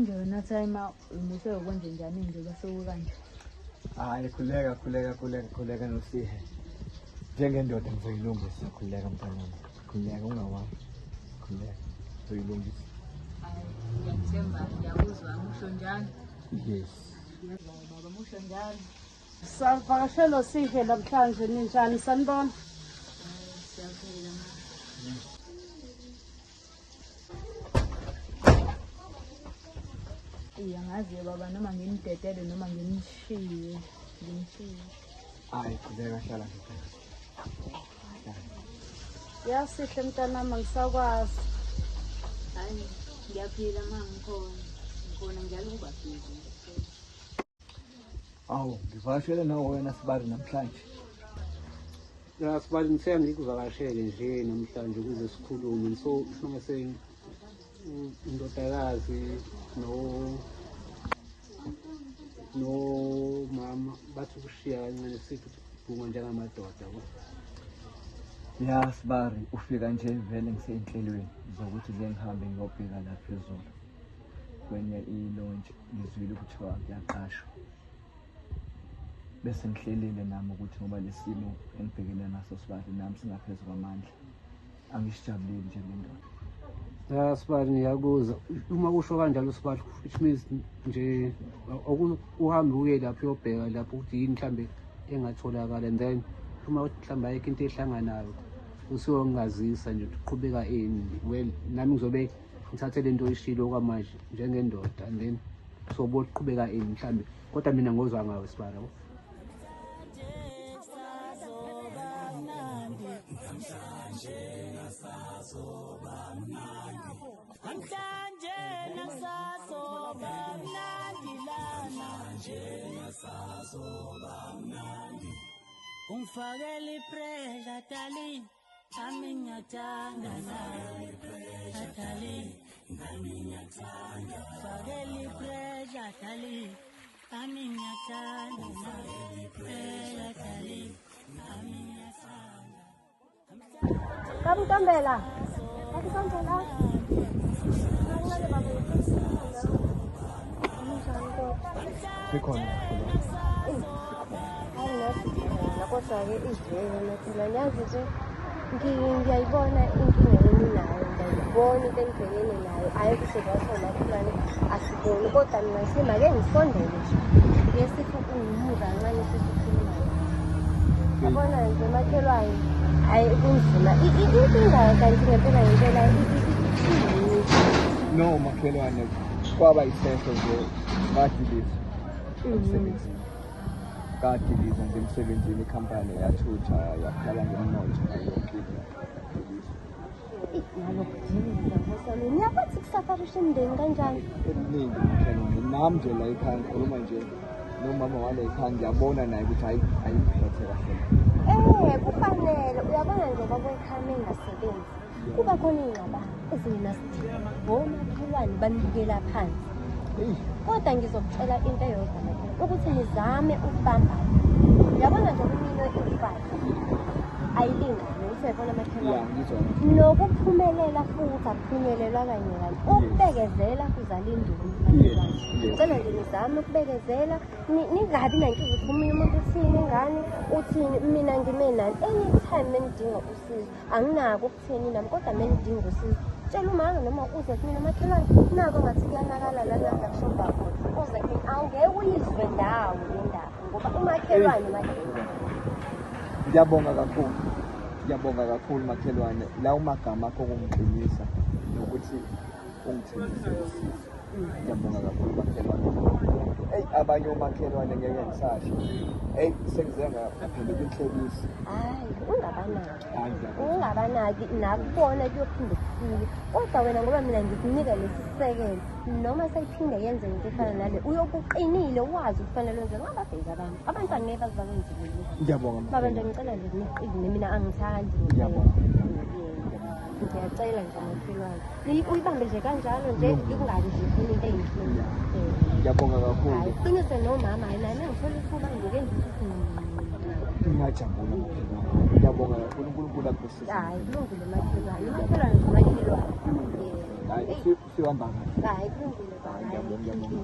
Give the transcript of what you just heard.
Manje wena timer umise ukwenze njani njengoba sewukanje? Hayi khuleka khuleka khuleka khuleka nosihe. Njengendoda ngizoyilungisa khuleka mntanami. Khuleka ungawami. Khuleka ngizoyilungisa. Hayi ngiyakuthemba ngiyakuzwa musho njalo. Yes. Ngiyezwa baba musho njalo. Savakashelo sihe namhlanje ninjani sanibona? Siyaphila ma. Iya ngazi baba noma ngimdedele noma ngimshiye. Ngimshiye. Hayi khuleka hlala nje. Yasihle mntanami angisakwazi. Hayi ngiyaphila ma ngikhona. Ngikhona njalo kuba busy. Awu ngivakashele nawe wena sibari namhlanje. Ya sibali ngithe ngikuvakashele nje namhlanje ukuze sikhulume so mase indodakazi no mama bathi ukushiya kancane sithi bhunga njengamadoda yabo. Ya sibari ufika nje vele ngiseyinhlelweni zokuthi ke ngihambe ngiyobheka la phezulu kwenye i-launch ngizwile kuthiwa kuyaqashwa. Bese ngihlelile nami ukuthi ngoba lesimo engibhekene naso sibari nami singaphezu kwamandla. Angisijabuleli nje le ndoda. Ya sibali ngiyakuzwa uma usho kanjalo sibali which means nje uhambe uye lapho uyobheka lapho ukuthi yini mhlambe engatholakala and then uma uthi mhlambe ayikho into ehlanganayo usuyongazisa nje ukuthi uqhubeka ini well nami ngizobe ngithathe le nto oyishilo okwamanje njengendoda and then sobo qhubeka ini mhlambe kodwa mina ngozwa ngawe sibali yabo. Namhlanje nakusazoba mnandi lana. Ungifakele ipressure darling, nami ngiyakuthanda na darling, nami ngiyakuthanda. Fakele ipressure darling, nami ngiyakuthanda na pressure darling, nami ngiyakuthanda. Kamntombela. Kamntombela. Kancane baba Sikhona. Hayi nasikhona kodwa-ke izwele makhelwane yazi nje ngiyayibona inkinga eninayo ngiyayibona into enibhekene nayo ayi kusho kwasho makhelwane asiboni kodwa mina ngithe make ngisondele nje ngeke sithi ungimuka kancane sithi ukhuluma naye. Yabona nje makhelwane hhayi kunzima inkinga kanti ngempela ngempela iyini? No makhelwane kwaba isehlo nje ngadilizwa emsebenzini. Ngadilizwa nje emsebenzini ikhampani yathutha yakhala ngemnotho nayo yonke into. Yadilizwa. Nalokudiliza nkosi yami niyakwazi kusafarisha imindeni kanjani? Eminingi makhelwane nami nje la ekhaya ngikhuluma nje nomama wala ekhaya ngiyabona naye ukuthi hayi ayiphethe kahle. Kufanele uyabona nje baba ekhaya mengasebenzi kuba khona iy'ngxabano ezingenasidingo omakhelwane banibukela phansi. Kodwa ngizokutshela into eyodwa makhelwane ukuthi nizame ukubambana. Uyabona nje iminwe ewu-five ayilingani ukuthi uyayibona makhelwane. Nokuphumelela futhi akuphunyelelwa kanye kanye. Ukubekezela kuzala induku makhelwane. Ngicela nje nizame ukubekezela ningabi nankinga ukuthi omunye umuntu uthini ngani uthini mina ngime nani anytime menidinga usizo anginako ukuthini nami kodwa menidinga usizo tshela umama noma uze kumina makhelwane nako ngathi kuyanakala lana ngakushoda khona uze kumina awungeke uyizwe ndawo le ndaba ngoba umakhelwane makhelwane. Ngiyabonga kakhulu. Ngiyabonga kakhulu makhelwane lawo magama akho okungiqinisa nokuthi ungithembise usizo. Ngiyabonga kakhulu makhelwane. Eyi abanye omakhelwane ngeke ngisasho. Eyi sengize ngaphenduka inhlekisa. Hayi ungabanaki. Hayi ngiyabonga. Ungabanaki nakubona kuyophinde kufike. Kodwa wena ngoba mina ngikunika lesi sisekelo noma seyiphinde yenze into efana nale uyokuqinile wazi ukufanele wenze ngababheki abantu. Abantu angeke baze bakwenzele lutho. Ngiyabonga Baba nje makhelwane. ngicela nje niqine mina angithandi. Ngiyabonga. Ngiyacela nje makhelwane. Uyibambe nje kanjalo nje ingabi nje ifuna into eyinkinga. Ngiyabonga kakhulu. Hayi, qinise nomama, hayi naye ngithola ithuba ngizoke ngithi Ngiyajabula makhelwane. Ngiyabonga kakhulu, uNkulunkulu akubusise. Hayi, kulungile makhelwane. Umakhelwane nje umakhelwane. Hayi, sihamba kahle. Hayi, kulungile baba. Ngiyabonga, ngiyabonga.